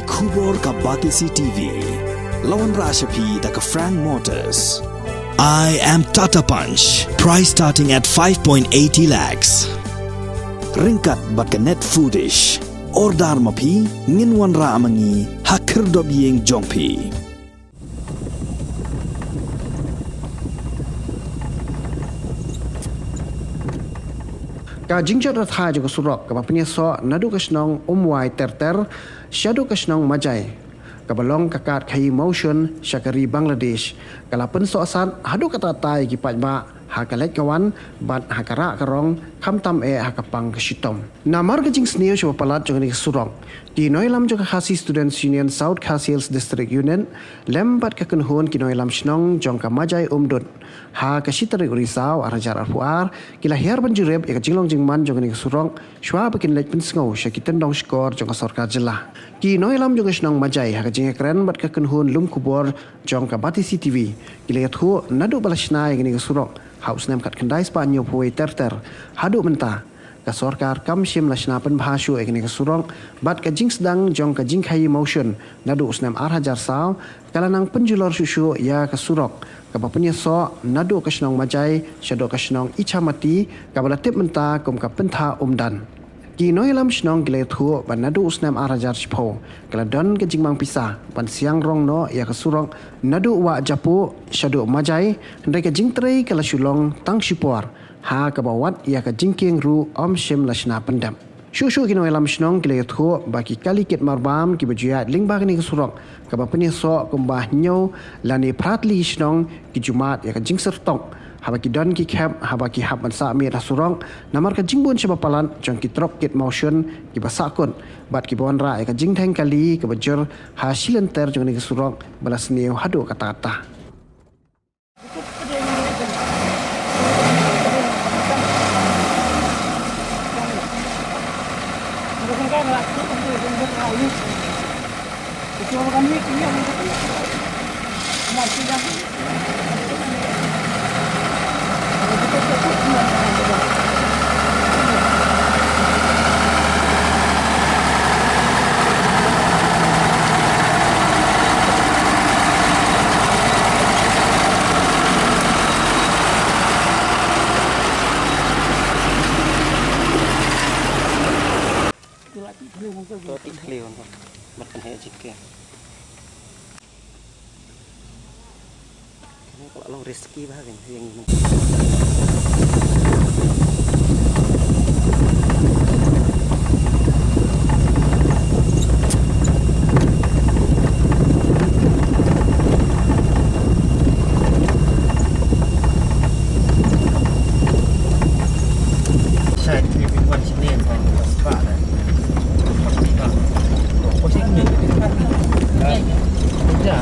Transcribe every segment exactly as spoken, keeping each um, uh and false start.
Khubor ka Batesi T V. La wanrah sha phi da ka Frank Motors. I am Tata Punch. Price starting at five point eighty lakhs. Ryngkat bad ka Net Foodish. Order ma phi, ngin wanrah ma ngi ha khyrdop ïing jong phi. Ka jingjot rathai jong ka surok kaba pynïasoh naduh ka shnong Umwai Terter shaduh ka shnong Majai, kaba long ka kad khaïi mawshun sha ka ri Bangladesh, ka la pynsohsat haduh katta katta ïa ki paidbah ha ka leit ka wan bad ha ka rah ka rong, khamtam eh ha ka pang ka shitom. Namar ka jingsniew shaba palat jong kane ka surok, ki nongïalam jong ka Khasi Students Union South Khasi Hills District Unit lem bad ka kynhun ki nongïalam shnong jong ka Majai Umdut, ha ka shi tarik u Risaw ar hajar arphew ar, ki la hiar ban jurip ïa ka jinglong jingman jong kane ka surok shuwa ba kin leit pynsngew sha ki tyndong shkor jong ka sorkar jylla. Ki nongïalam jong ka shnong Majai ha ka jingïakren bad ka kynhun lum khubor jong ka Batesi T V, ki la ïathuh naduh ba la shna ïa kane ka surok ha u snem khatkhyndai spah hynñiewphew wei ter ter haduh mynta, ka sorkar kam shym la shna pynbha shuh ïa kane ka surok, bad ka jingsdang jong ka jingkhaïi mawshun naduh u snem ar hajar saw ka la nang pynjulor shuh shuh ïa ka surok kaba pynïasoh naduh ka shnong Majai shaduh ka shnong Ichamati, kaba la tip mynta kum ka Pyntha Umdan. Ki nongïalam shnong ki la ïathuh ba naduh u snem ar hajar shiphew ka la don ka jingmang pisa ban siang rong noh ïa ka surok naduh Wah Japuh shaduh Majai, hynrei ka jingtrei ka la shu long tang shipor, ha kaba wat ïa ka jingkieng ruh ym shym la shna pyndep. Shuh shuh ki nongïalam shnong ki la ïathuh ba ki kali kit marbam kiba ju ïaid lyngba kane ka surok kaba pynïasoh kumba hynñiew lane phra tylli ki shnong ki ju mad ïa ka jingsyrtok haba ki don ki khep, haba ki hap ban sah miet ha surok, namar ka jingbun shaba palat jong ki trok kit mawshun kiba sahkut bad kiba wanrah ïa ka jingdheng kali kaba jur ha shilynter jong kane ka surok ba la sniew haduh katta katta. To ti khliw ko. Mat kan he jike. Ka la long risky bha kan ïa ngi. Sha ni pin wan sini kan spah dah. Puja.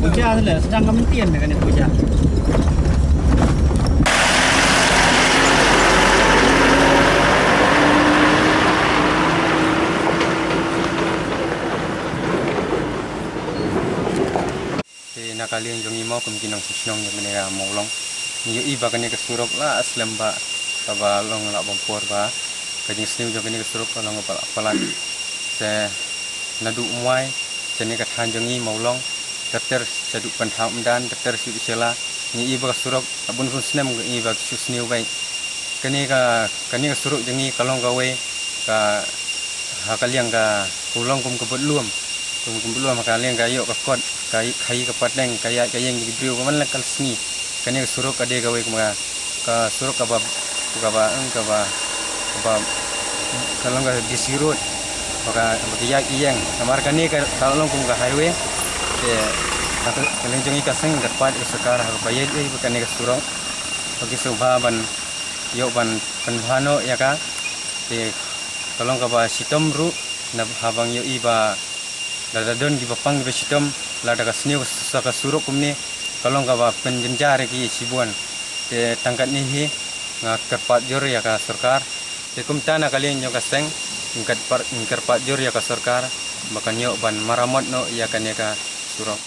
Puja tu lah, sedang kami tian dengan puja. Te na ka liang jong ngi mo kum ki nongshong shnong jong kane ka Mawlong, ngi ïohi ba kane ka surok la slem bha, kaba long la bam por bha. Ka jingsniew jong kane ka surok ka long kaba la palat. Te naduh Umwai shane ka thaiñ jong ngi Mawlong, ter ter shaduh Pyntha Umdan, ter ter shaduh Shella, ngi ïohi ba ka surok la bun bun snem ngi ïohi ba ka shu sniew beit. Kane ka, kane ka surok jong ngi ka long kawei ka, ha ka liang ka, ka long kum ka bad lum. Kum, kum bad lum ha ka liang ka ïoh ka kot, ka, ka khaïi ka pateng, ka ïaid ka ïeng ki briew ka man la ka sngi. Kane ka surok ka dei kawei kum ka, ka surok kaba, kaba, kaba, kaba, ka long ka D C road. Ba ka, ba ka ïaid ka ïeng. Namar kane ka, ka long kum ka highway. Te, ka, ka liang jong ngi ka seng ka pat ka sorkar ha ba ïaid ïaid ba kane ka surok. Ba ki sngewbha ban ïoh ban pynbha noh ïa ka. Te ka long kaba shitom ruh, na haba ngi ïohi ba lada don kiba pang kiba shitom, lada ka sniew sa ka surok kumne, ka long kaba pynjynjar ïa ki shibun. Te tang katne hi nga kyrpad jur ïa ka sorkar. Te kumta na ka liang jong ka seng, nga kyrpad, nga kyrpad jur ïa ka sorkar ba kan ïoh ban maramot noh ïa kane ka surok.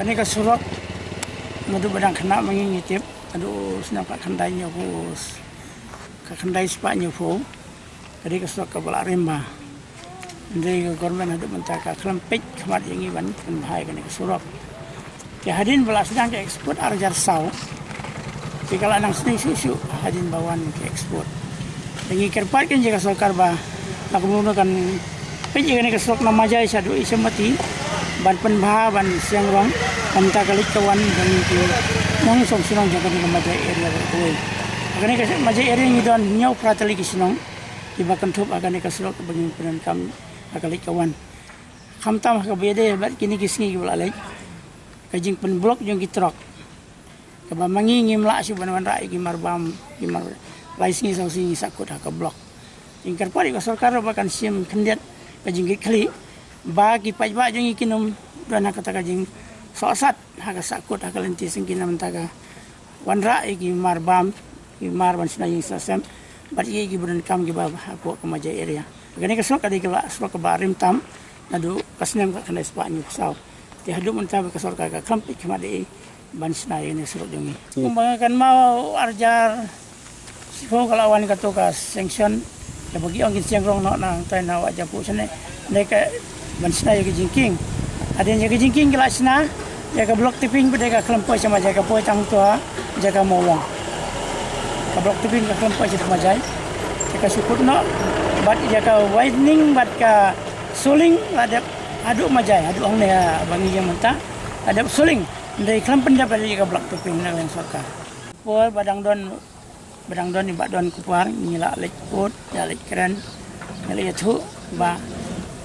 Kane ka surok, naduh ba dang khynnah ma ngi ngi tip, naduh u snem khatkhyndai hynñiewphew, khatkhyndai spah hynñiewphew, ka dei ka surok kaba la rim bha. Hynrei ka government haduh mynta ka khlem peit khmat ïa ngi ban pynbha ïa kane ka surok. Te hadien ba la sdang ka export ar hajar saw, te ka la nang sdang shuh shuh hadien ba wan ka export. Te ngi kyrpad ïa ka sorkar ba ha kumno kan peit ïa kane ka surok na Majai shaduh Ichemati ban pynbha ban siang rong. Mynta ka leit ka wan jong ngi ki nongshong shnong jong kane ka Majai area baroh kawei. Ha kane ka Majai area ngi don hynñiewphra tylli ki shnong kiba kynthup ha kane ka surok ba ngi pyndonkam ha ka leit ka wan. Khamtam ha kaba ïadei bad kine ki sngi kiba la leit, ka jingpynblok jong ki trok, kaba ma ngi ngim lah shuh ban wanrah ïa ki mar bam, ki mar, lai sngi saw sngi ngi sahkut ha ka blok. Ngi kyrpad ïa ka sorkar ba kan shim khyndiat ka jingkitkhlieh ba ki paidbah jong ngi kin ym don ha kata ka jingsohsat ha ka sahkut ha ka lynti syngkien na bynta ka wanrah ïa ki mar bam, ki mar ban shna ïing shna sem bad ïa ki ba donkam kiba hapoh ka Majai area. Kane ka surok ka dei ka surok kaba rim tam naduh ka snem khatkhyndai spah hynñiewphew saw. Te haduh mynta ba ka sorkar ka khlem peit khmat ïa i ban shna ïa kane ka surok jong ngi. Hmm. Kumba nga kynmaw ar hajar shiphew ka la wan kato ka sanction, kaba ki ong kin siang rong noh na hangtai na Wahjapuh shane. Dei ka ban shna ïa ka jingkieng. Hadien ïa ka jingkieng ki la shna, ïa ka block tipping pat dei ka khlem poi sha Majai, ka poi tang to ha jaka Mawlong. Ka block tipping ka khlem poi sha Majai. Ïa ka shu kut noh bad ïa ka widening bad ka soling la dep haduh Majai, haduh hangne ba ngi ïeng mynta la dep soling. Hynrei khlem pyndep ïa ka block tipping na liang sorkar. Por ba dang don, ba dang don, ba don kupar, ngi la leit kut, la leit kren, ngi la ïathuh ba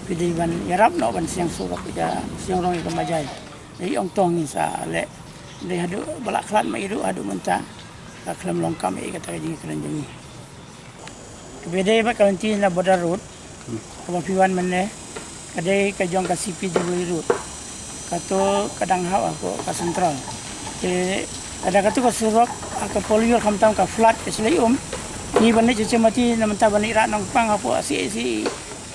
phi dei ban ïarap noh ban siang surok ïa, siang rong ïa ka Majai. Dei ong to ngi sa leh. Dei haduh ba la khlad ma i ruh haduh mynta ka khlem long kam ïa kata ka jingkren jong ngi. Kaba dei bad ka lynti na border road, kaba phi wan mynne, ka dei ka jong ka C P W road. Kato ka dang hap hapoh ka central. Te lada kato ka surok ha ka polio khamtam ka flood ka shlei um, ngi ban leit sha Chemati na mynta ban leit rah nongpang hapoh C A C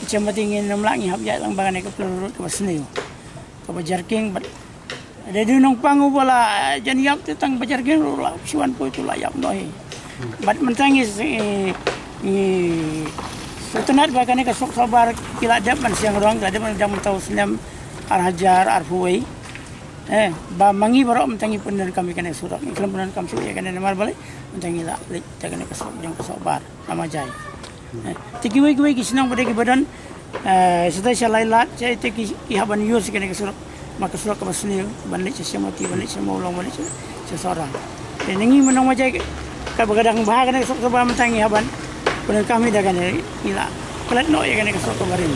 Chemati ngin ym lah, ngi hap ïaid lang ba kane ka polio road kaba sniew, kaba jerking bad dei du nongpang uba la jan ïap te tang ba jerking ruh la shu wan poi tu la ïap noh hi. Bad mynta ngi, ngi sngewtynnat ba kane ka surok Sohbar ki la dep ban siang rong, ki la dep ban dang mynta u snem ar hajar arphew wei. Eh, ba ma ngi baroh mynta ngi pyndonkam ïa kane ka surok, ngi khlem pyndonkam shuh ïa kane namar balei mynta ngi la leit da kane ka surok jong ka Sohbar na Majai. Eh, te kiwei kiwei ki shnong ba dei kiba don, eh, shatai sha Laitlad, shatai te ki, ki hap ban use kane ka surok. Ma ka surok kaba sniew, ban leit sha Chemati, ban leit sha Mawlong, ban leit sha, sha Sohra. Te ngi ma nong Majai kaba ka dang bha kane ka surok kaba mynta ngi hap ban pyndonkam hi da kane, ngi la klet noh ïa kane ka surok kaba rim.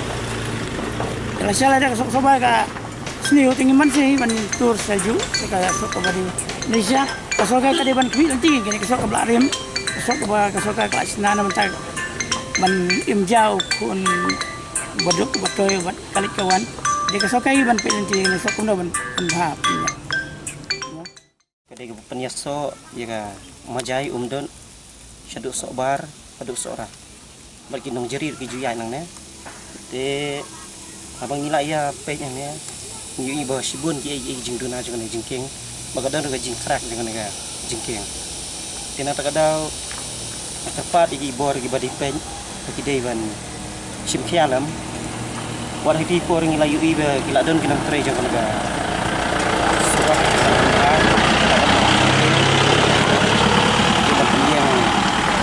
Te lashai lada ka surok Sohbar ka sniew te ngi man seh hi ban tur sha juh sha ka surok kaba rim. Lashai ka sorkar ka dei ban khmih lynti kane ka surok kaba la rim, ka surok kaba ka sorkar ka la shna na mynta ban im ja u khun baduk batoi bad ka leit ka wan. Dei ka sorkar hi ban peit lynti kane ka surok kumno ban, ban bha. Ka dei kaba pynïasoh ïa ka Majai Umdon shaduh Sohbar haduh Sohra. Bad ki nongjri ruh ki ju ïaid nangne. Te haba ngi la ïa peit nangne, ngi ïohi ba shibun ki ïeit, ïeit jingduna jong kane ka jingkieng, ba ka don ruh ka jingcrack jong kane ka jingkieng. Te na kata ka daw nga kyrpad ïa ki bor kiba dei peit ba ki dei ban shim khia lem. Wat ha kiti ki por ngi la ïohi ba ki la don ki nongtrei jong kane ka surok, ki la pynïeng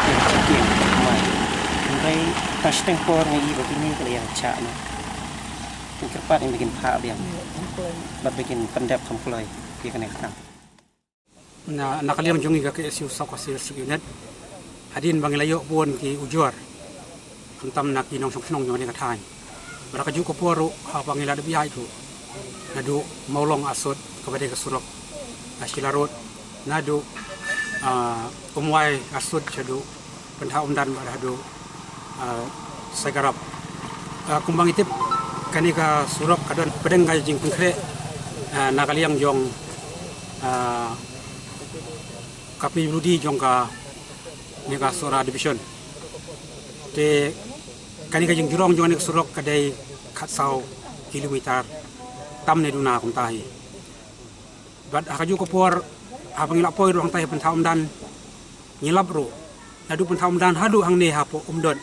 ïa ka jingkieng. Hynrei tang shiteng por ngi ïohi ba kine ki la ïa shah noh. Ngi kyrpad ïa ba kin phah biang bad ba kin pyndep kham kloi ïa kane ka kam. Na, na ka liang jong ngi ka K S U South Khasi District Unit, hadien ba ngi la ïoh bun ki ujor khamtam na ki nongshong shnong jong kane ka thaiñ, ba la kajuh ka por ruh haba ngi la dep ïaid ruh naduh Mawlong Asut kaba dei ka surok National Road, naduh, ah, Umwai Asut shaduh Pyntha Umdan bad haduh, ah, Saigarap. Ah, kumba ngi tip, kane ka surok ka don pdeng ka jingpynkhreh, ah, na ka liang jong, ah, ka P W D jong kane ka Sohra Division. Te kane ka jingjrong jong kane ka surok ka dei khatsaw kilometer tam ne duna kumta hi. Bad ha kajuh ka por, haba ngi la poi ruh hangtai ha Pynthau Umdan, ngi lap ruh naduh Pynthau Umdan haduh hangne hapoh Umdot,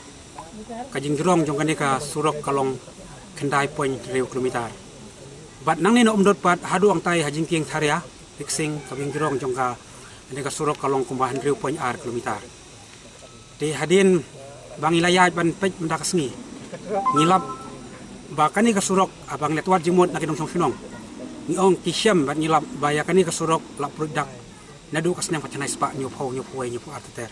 ka jingjrong jong kane ka surok ka long khyndai point hynriew kilometer. Bad nangne na Umdot pat haduh hangtai ha jingkieng Tharia Riksing, ka jingjrong jong kane ka surok ka long kumba hynriew point ar kilometer. Te hadien ba ngi la ïaid ban peit mynta ka sngi, ngi lap ba kane ka surok, haba ngi la tuat jingmut na ki nongshong shnong, ngi ong ki shem bad ngi lap ba ïa kane ka surok la pruid dak naduh ka snem khatkhyndai spah hynñiewphew, hynñiewphew wei, hynñiewphew ar ter ter.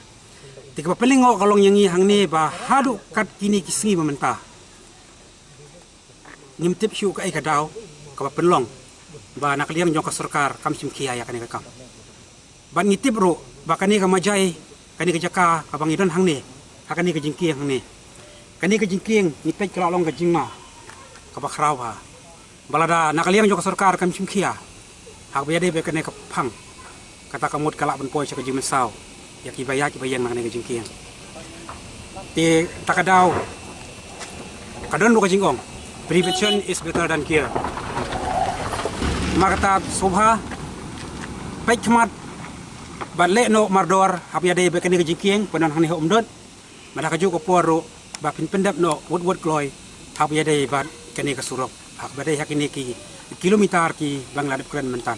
Te kaba pynlyngngoh ka long ïa ngi hangne ba haduh kat kine ki sngi ba mynta, ngim tip shuh kaei ka daw kaba pynlong ba na ka liang jong ka sorkar kam shim khia ïa kane ka kam. Bad ngi tip ruh ba kane ka majai, kane ka jaka kaba ngi don hangne, ha kane ka jingkieng hangne, kane ka jingkieng ngi peit ka la long ka jingma kaba khraw bha. Ba lada na ka liang jong ka sorkar kam shim khia ha kaba ïadei bad kane ka phang, kata ka mut ka lah ban poi sha ka jingmynsaw ïa kiba ïaid kiba ïeng na kane ka jingkieng. Te kata ka daw ka don ruh ka jingong, "Prevention is better than cure." Namar kata sngewbha peit khmat bad leh noh mardor ha kaba ïadei bad kane ka jingkieng ba don hangne ha Umdot. Bad ha kajuh ka por ruh ba phin pyndep noh wut wut kloi ha kaba ïadei bad kane ka surok ha kaba dei ha kine ki kilometer kiba ngi la dep kren mynta.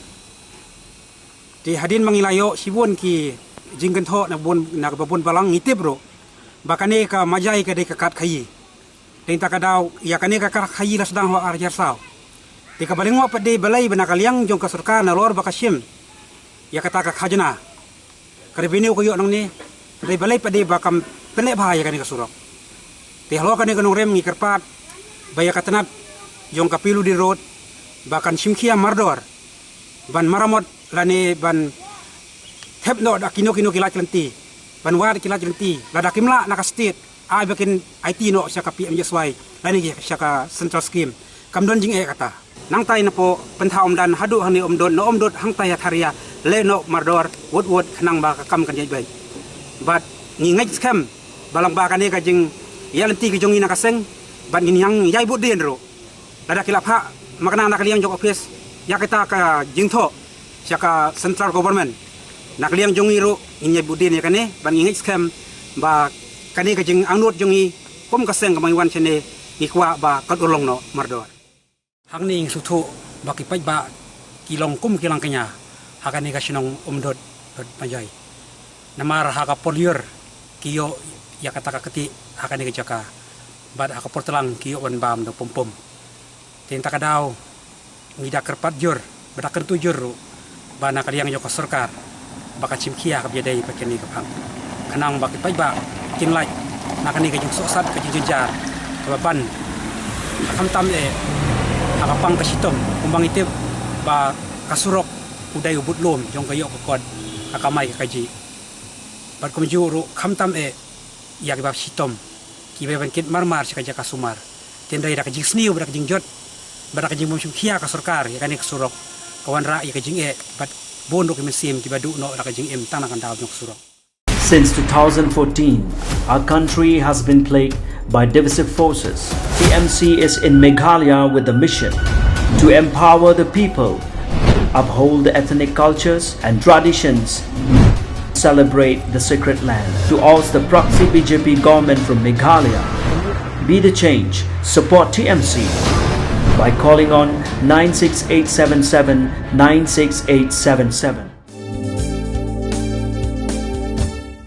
Te hadien ba ngi la ïoh shibun ki jingkynthoh na bun, na kaba bun balang, ngi tip ruh ba kane ka majai ka dei ka kad khaïi. Te mynta ka daw ïa kane ka kad khaïi la sdang ha ar hajar saw. Te kaba lyngngoh pat dei balei ba na ka liang jong ka sorkar nalor ba ka shim ïa kata ka khajna, ka revenue ka ïoh nangne, dei balei pat dei ba kam pynleh bha ïa kane ka surok. Te halor kane ka nongrim ngi kyrpad ba ïa ka tnat jong ka P W D road ba kan shim khia mardor ban maramot lane ban thep noh da kino kino ki lait lynti, ban wad ki lait lynti, lada kim lah na ka state, ai ba kin aiti noh sha ka P M G S Y lane sha ka central scheme. Kam don jingeh kata. Nangtai napoh Pynthau Umdan haduh hangne Umdot, na Umdot hangtai ha Tharia, leh noh mardor wut wut khnang ba ka kam kan ïaid beit. Bad ngi ngeit skhem ba long ba kane ka jingïaid lynti ka jong ngi na ka seng, bad ngin ïai bud dien ruh lada ki la phah makna na ka liang jong office ïa kata ka jingthoh sha ka central government. Na ka liang jong ngi ruh ngin ïai bud dien ïa kane, bad ngi ngeit skhem ba kane ka jingangnud jong ngi kum ka seng kaba ngi wan shane, ngi kwah ba kan urlong noh mardor. Hangne ngi sngewthuh ba ki paidbah ki long kum ki langkñia ha kane ka shnong Umdot bad Majai. Namar ha ka por lyiur ki ïoh ïa kata ka ktieh ha kane ka jaka, bad ha ka por tlang ki ïoh ban bam da u pum pum. Te mynta ka daw ngi da kyrpad jur bad da kyntu jur ruh ba na ka liang jong ka sorkar ba kan shim khia ha kaba ïadei bad kane ka phang, khnang ba ki paidbah kin lait na kane ka jingsohsat, ka jingjynjar kaba ban khamtam eh ha ka pang ka shitom, kumba ngi tip ba ka surok u dei u budlum jong ka ïoh ka kot, ka kamai ka kajih. Bad kumjuh ruh khamtam eh ïa kiba shitom, kiba ïa ban kit marmar sha ka jaka sumar. Te hynrei da ka jingsniew bad da ka jingjot bad da ka jingbym shim khia ka sorkar ïa kane ka surok, ka wanrah ïa ka jingeh bad bun ruh ki mynsiem kiba duh noh da ka jingim tang na ka daw jong ka surok. Since two thousand fourteen, our country has been plagued by divisive forces. T M C is in Meghalaya with the mission to empower the people, uphold the ethnic cultures and traditions, celebrate the sacred land. To oust the proxy B J P government from Meghalaya, be the change. Support T M C by calling on nine six eight seven seven nine six eight seven seven.